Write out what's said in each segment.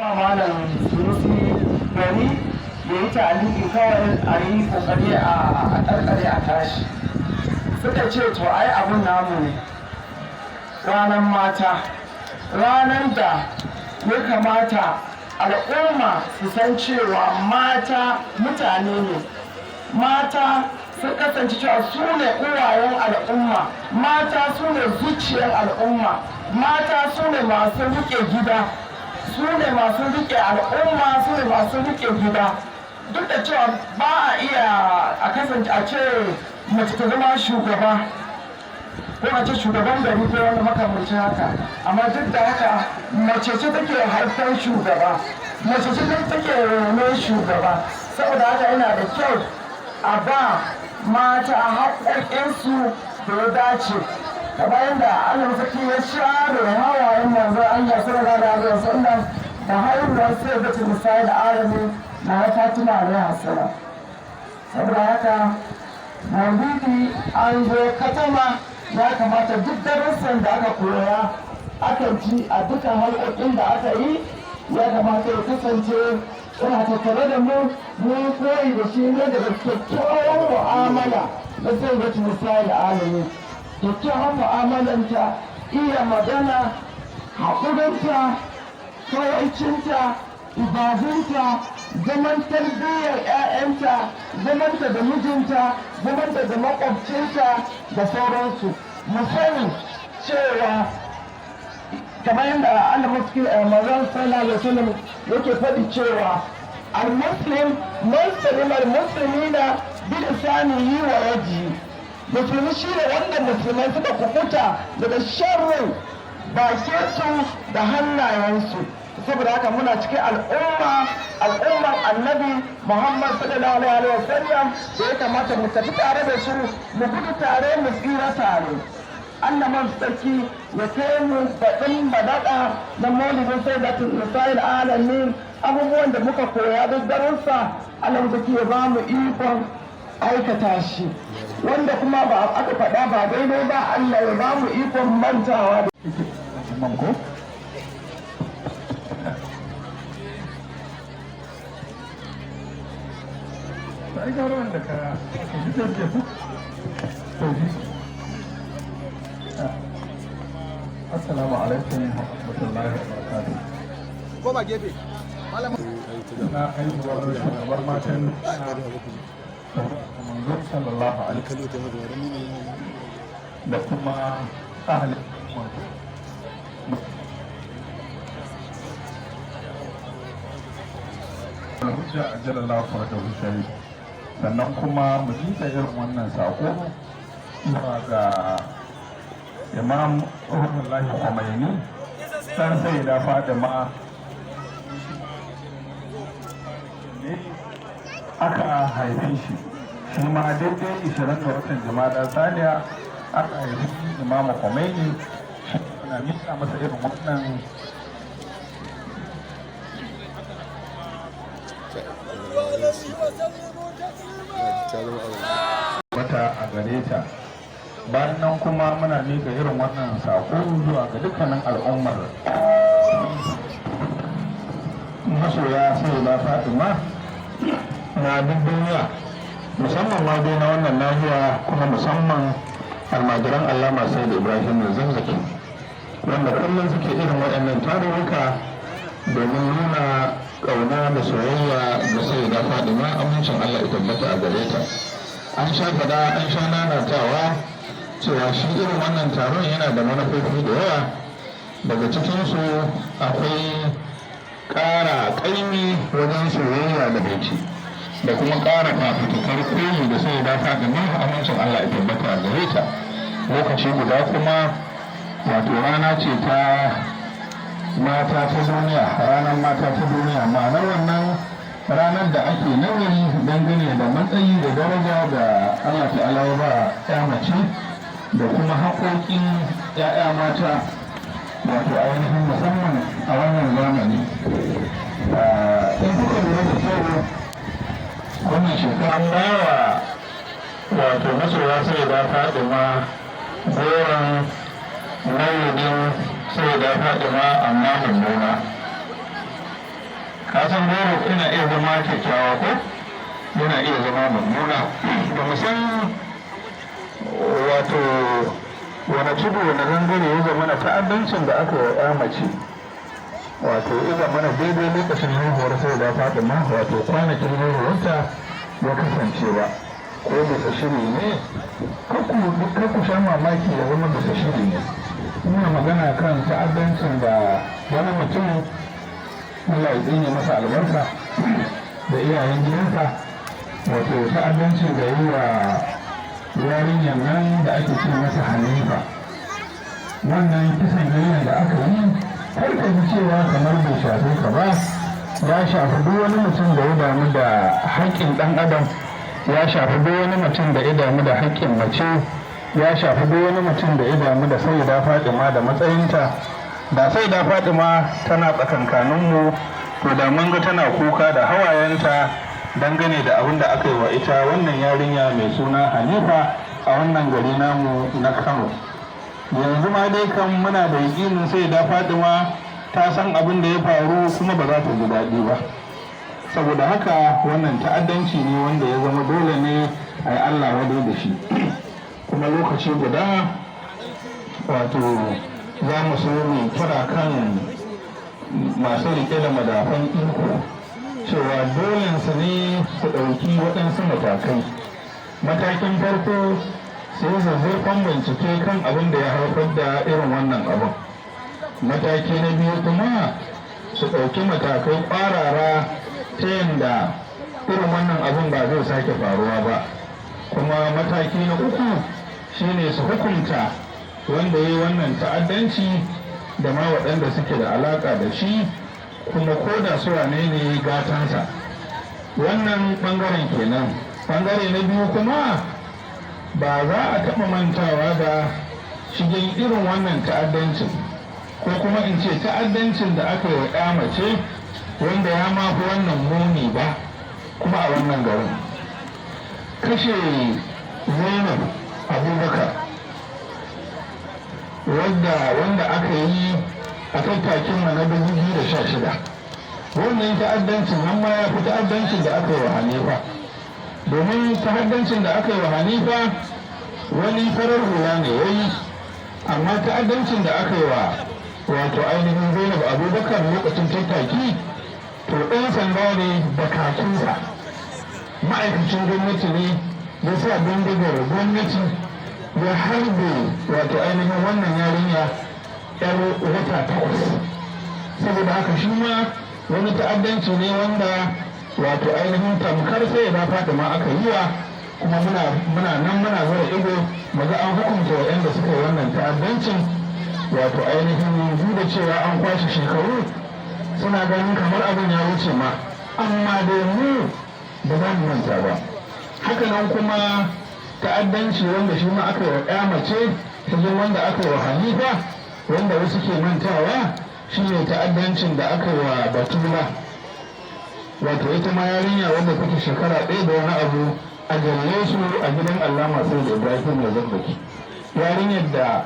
Ba Malam Sunusi gari ya yi ta'aliki kawai, a yi kokari a karkare a tashi. Suka ce, to ai abun namu ne, ranar mata, ranar da ya kamata al'umma su san cewa mata mutane ne, mata sun kasance cewa su ne uwayen al'umma, mata su ne zuciyar al'umma, mata su ne masu rike gida, su ne masu rike al'umma, su ne masu rike gida. Duk da cewa ba a iya a kasance a ce mace ta zama shugaba ko a ce shugaban gari ko wani makamancin haka, amma duk da haka mace ce take haifar shugaba, mace ce take renon shugaba. Saboda haka yana da kyau a ba mata haƙoƙinsu da ya dace, kamar yadda Allah sarki ya share hawayen Manzon Allah sallallahu alaihi wasallam da haihuwar Sayyidatul Nisa'il Alamin na Fatima alaiha salam. Saboda haka maulidi an zo katama, ya kamata duk darussan da aka koya, aka ji a dukkan harkokin da aka yi, ya kamata ya kasance yana tattare da mu, mun koyi da shi ne daga kyakkyawan mu'amala na Sayyidatul Nisa'il Alamin, kyakkyawan mu'amalanta, iya magana, haƙurinta, kawaicinta, ibadunta, zaman tarbiyyar 'ya'yanta, zamanta da mijinta, zamanta da makwabcinta da sauransu. Mu sani cewa kamar yadda Allah Manzon sallallahu alaihi wasallam yake faɗi cewa المسلم من سلم المسلمين بلسانه ويده. Musulmi shi ne wanda musulmai suka kukuta daga sharrin bakinsu da hannayensu. Saboda haka muna cikin al'umma, al'umman Annabi Muhammad sallallahu alaihi wasallam, da ya kamata mu tafi tare da su, mu gudu tare, mu tsira tare. Allah man sarki ya kai mu baɗin baɗaɗa na maulidin Sayyidatul Nisa'il Alamin. Abubuwan da muka koya duk darussa, Allah sarki ya ba mu ikon aikata shi. Wanda kuma ba aka faɗa ba daidai ba, Allah ya ba mu ikon mantawa da Imam ko? Ai ga wanda ka ji sai ku. To ji. Assalamu alaikum wa rahmatullahi wa barakatuh. Koma gefe. Na haihuwar shugabar matan Manzo sallallahu alaihi da kuma ahalin manzo. Hujja ajalallahu farajahu sharif. Sannan kuma mu jita irin wannan sako zuwa ga Imam Ruhullahi Khomeini, dan Sayyida Fatima ne aka haife shi, shi ma daidai 20 ga watan Jama'a Saniya aka haifi Imam Khomeini. Shi na miƙa masa irin wannan wata a gare ta. Bayan nan kuma muna miƙa irin wannan saƙo zuwa ga dukkanin al'ummar masoya sai da Fatima na duk duniya, musamman ma dai na wannan nahiya, kuma musamman almajiran Allama sai da Ibrahim Zazzaki, wanda kullum suke irin waɗannan tarurruka domin nuna ƙauna da soyayya da sai da Fadima, amincin Allah ya tabbata a gare ta. An sha faɗa, an sha nanatawa cewa shi irin wannan taron yana da manufofi da yawa. Daga cikinsu akwai ƙara ƙaimi wajen soyayya da bauchi da kuma ƙara fafutukar koyi da sai da Fadima, amincin Allah ya tabbata a gare ta. Lokaci guda kuma, wato rana ce ta mata ta duniya, ranar mata ta duniya. Ma'anar wannan ranar da ake nazari dangane da matsayi da daraja da Allah ta'ala ya ba ya mace da kuma haƙoƙin 'ya'ya mata, wato ainihin musamman a wannan zamani. In kuka lura da kyau, wannan shekara an bawa wato masoya sai da Fadima goron maulidin sai da Fadima, amma mummuna. Kasan goro yana iya zama kyakkyawa ko yana iya zama mummuna. Ba mu san wato wani tudu wani gangare ya zama na ta'addancin da aka yi wa mace, wato ya zama na daidai lokacin haihuwar sai da Fatima, wato kwanakin haihuwarta ya kasance ba. Ko bisa shiri ne? Kar ku sha mamaki ya zama bisa shiri ne. Ina magana kan ta'addancin da wani mutum, Allah ya tsine masa albarka da iyayen gidansa, wato ta'addanci da yi wa yarinyar nan da ake ce masa Hanifa. Wannan kisan gillan da aka yi, kar ka ji cewa kamar bai shafe ka ba. Ya shafi duk wani mutum da ya damu da haƙƙin ɗan adam, ya shafi duk wani mutum da ya damu da haƙƙin mace, ya shafi duk wani mutum da ya damu da Sayyida Fatima da matsayinta. Da Sayyida Fatima tana tsakankaninmu, to da mun ga tana kuka da hawayenta dangane da abin da aka yi wa ita wannan yarinya mai suna Hanifa a wannan gari namu na Kano. Yanzu ma dai kan muna da yaƙinin Sayyida Fatima ta san abin da ya faru, kuma ba za ta ji daɗi ba. Saboda haka wannan ta'addanci ne wanda ya zama dole ne a yi Allah wadai da shi. Kuma lokaci guda, wato za mu so mu kira kan masu rike da madafan iko cewa dolensu ne su ɗauki waɗansu matakai. Matakin farko, su yi zazzurfan bincike kan abin da ya haifar da irin wannan abin. Mataki na biyu kuma, su ɗauki matakai ƙwarara ta yadda irin wannan abin ba zai sake faruwa ba. Kuma mataki na uku shine su hukunta wanda ya yi wannan ta'addanci da ma waɗanda suke da alaƙa da shi, kuma ko da su wane ne gatansa. Wannan ɓangaren kenan. Ɓangare na biyu kuma, ba za a taɓa mantawa da shigen irin wannan ta'addancin, ko kuma in ce ta'addancin da aka yi wa 'ya mace wanda ya mafi wannan muni ba, kuma a wannan garin. Kashe Zainab Abubakar wanda aka yi a tattakin na 2016, wannan ta'addancin nan ma ya fi ta'addancin da aka yi wa Hanifa, domin ta'addancin da aka yi wa Hanifa wani farar hula ne ya yi, amma ta'addancin da aka yi wa wato ainihin Zainab Abubakar lokacin tattaki, to ɗan sanda ne da kakinsa, ma'aikacin gwamnati ne, ya sa bindigar gwamnati ya harbe wato ainihin wannan yarinya yar wata 8. Saboda haka shi ma wani ta'addanci ne wanda wato ainihin tamkar sai ya faɗi ma aka yi wa. Kuma muna nan muna zura ido mu ga an hukunta waɗanda suka yi wannan ta'addancin. Wato ainihin duk da cewa an kwashe shekaru, suna ganin kamar abin ya wuce ma, amma dai mu ba za mu manta ba. Hakanan kuma ta'addanci wanda shi ma aka yi wa 'ya mace, shigen wanda aka yi wa Hanifa, wanda wasu ke mantawa, shine ta'addancin da aka yi wa Batula, wato ita ma yarinya wanda take shekara 1 da wani abu, a jalle su a gidan Allama sai da Ibrahim Zakzaki, yarinyar da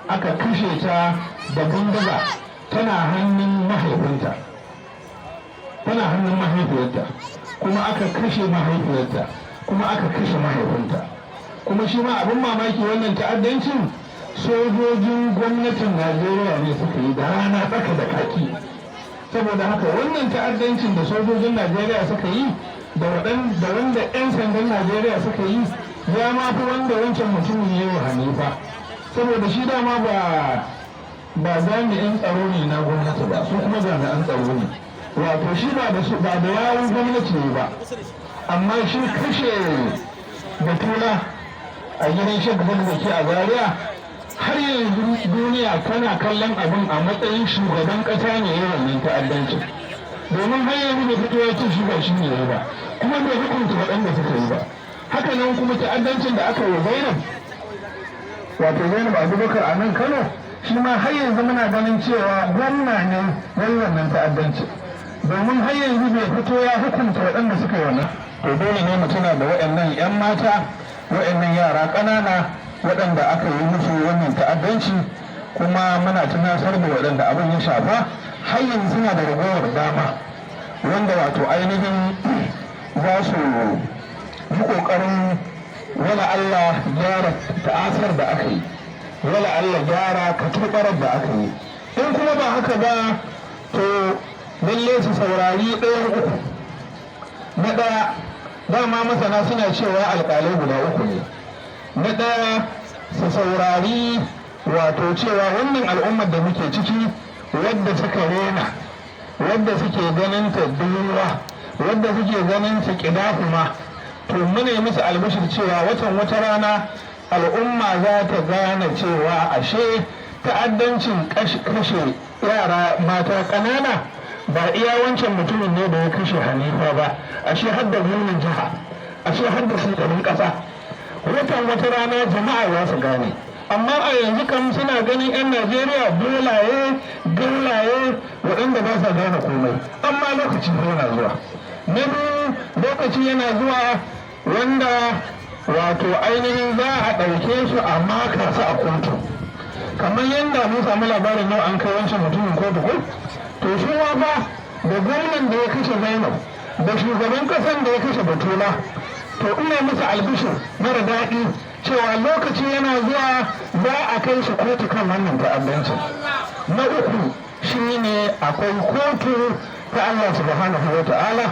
aka kashe ta da bindiga tana hannun mahaifinta, tana hannun mahaifiyarta, kuma aka kashe mahaifiyarta, kuma aka kashe mahaifinta. Kuma shi ma abin mamaki, wannan ta'addancin sojojin gwamnatin Najeriya ne suka yi da rana tsaka da kaki. Saboda haka wannan ta'addancin da sojojin Najeriya suka yi da wanda 'yan sandan Najeriya suka yi ya ma fi wanda wancan mutumin ya yi wa Hanifa, saboda shi dama ba jami'in tsaro ne na gwamnati ba, su kuma jami'an tsaro ne. Wato shi ba da su ba da yawun gwamnati ne ba. Amma shi kashe Batula a gidan Sheikh Zakzaki a Zaria, har yanzu duniya tana kallon abin a matsayin shugaban kasa ne ya wannan ta'addanci, domin har yanzu bai fito ya ce shi ba shi ne ba, kuma bai hukunta waɗanda suka yi ba. Haka nan kuma ta'addancin da aka yi wa Zainab, wato Zainab Abubakar a nan Kano, shi ma har yanzu muna ganin cewa gwamna ne ya yi wannan ta'addanci, domin har yanzu bai fito ya hukunta waɗanda suka yi wannan. To dole ne mu tuna da waɗannan 'yan mata, waɗannan yara ƙanana waɗanda aka yi musu wannan ta'addanci. Kuma muna tunasar da waɗanda abin ya shafa, har yanzu suna da ragowar dama. Wanda wato ainihin za su yi ƙoƙarin wala Allah gyara ta'asar da aka yi, wala Allah gyara katubarar da aka yi. In kuma ba haka ba, to lalle su saurari ɗayan uku. Na ɗaya, dama masana suna cewa alƙalai guda uku ne. Na ɗaya, su saurari wato cewa wannan al'ummar da muke ciki, wadda suka rena, wadda suke ganin ta duwa, wadda suke ganin ta ƙidahuma, to mune musu albishir cewa watan wata rana al'umma za ta gane cewa ashe ta'addancin kashe yara mata ƙanana ba iya wancan mutumin ne da ya kashe Hanifa ba, ashe har da gwamnan jiha, ashe har da shugaban ƙasa. Watan wata rana jama'a za su gane. Amma a yanzu kam suna ganin 'yan Najeriya dolaye gaulaye waɗanda ba sa gane komai, amma lokaci yana zuwa. Na biyu, lokaci yana zuwa wanda wato ainihin za a ɗauke su a maka su a kotu, kamar yadda mun samu labarin yau an kai wancan mutumin kotu. Ko to shi ma fa, da gwamnan da ya kashe Zainab, da shugaban kasan da ya kashe Batula, to ina musu albishir mara daɗi cewa lokaci yana zuwa za a kai su kotu kan wannan ta'addancin. Na uku shine akwai kotu ta Allah Subhanahu wa Ta'ala,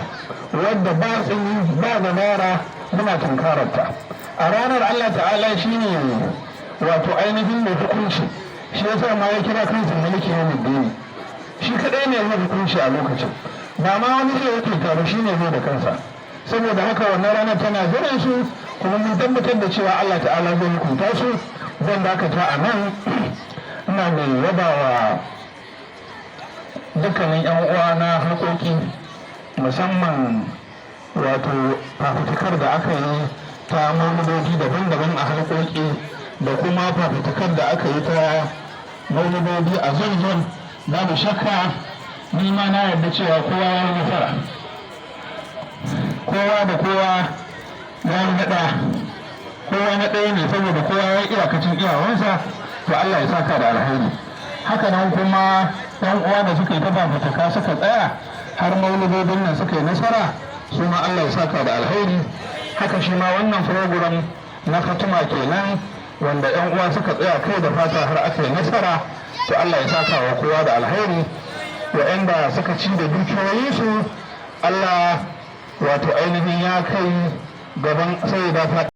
wadda ba tsini ba dabara, muna tunkararta a ranar. Allah Ta'ala shine wato ainihin mai hukunci, shi yasa ma ya kira kansa Maliki Yawmiddin. Shi kadai ne mai hukunci a lokacin, ba ma wani zai wakilta ba, shine zai da kansa. Saboda haka wannan ranar tana jiran su, kuma mun tabbatar da cewa Allah Ta'ala zai hukunta su. Zan dakata a nan. Ina mai yabawa dukkanin 'yan uwa na harkoki, musamman wato fafutukar da aka yi ta mauludoji daban-daban a harkoki, da kuma fafutukar da aka yi ta mauludoji a zone. Babu shakka, ni ma na yarda cewa kowa ya yi nasara, kowa da kowa ya yi naɗa, kowa na ɗaya ne, saboda kowa ya iyakacin iyawansa. To Allah ya saka da alheri. Haka nan kuma yan uwa da suka yi ta fafutuka, suka tsaya har mauludodin nan suka yi nasara, su ma Allah ya saka da alheri. Haka shi ma wannan program na Fatima kenan, wanda yan uwa suka tsaya kai da fata har aka yi nasara. To Allah ya saka wa kowa da alheri. Wa'anda suka ci da dukiyoyinsu, Allah wato ainihin ya kai gaban sai da Fatima.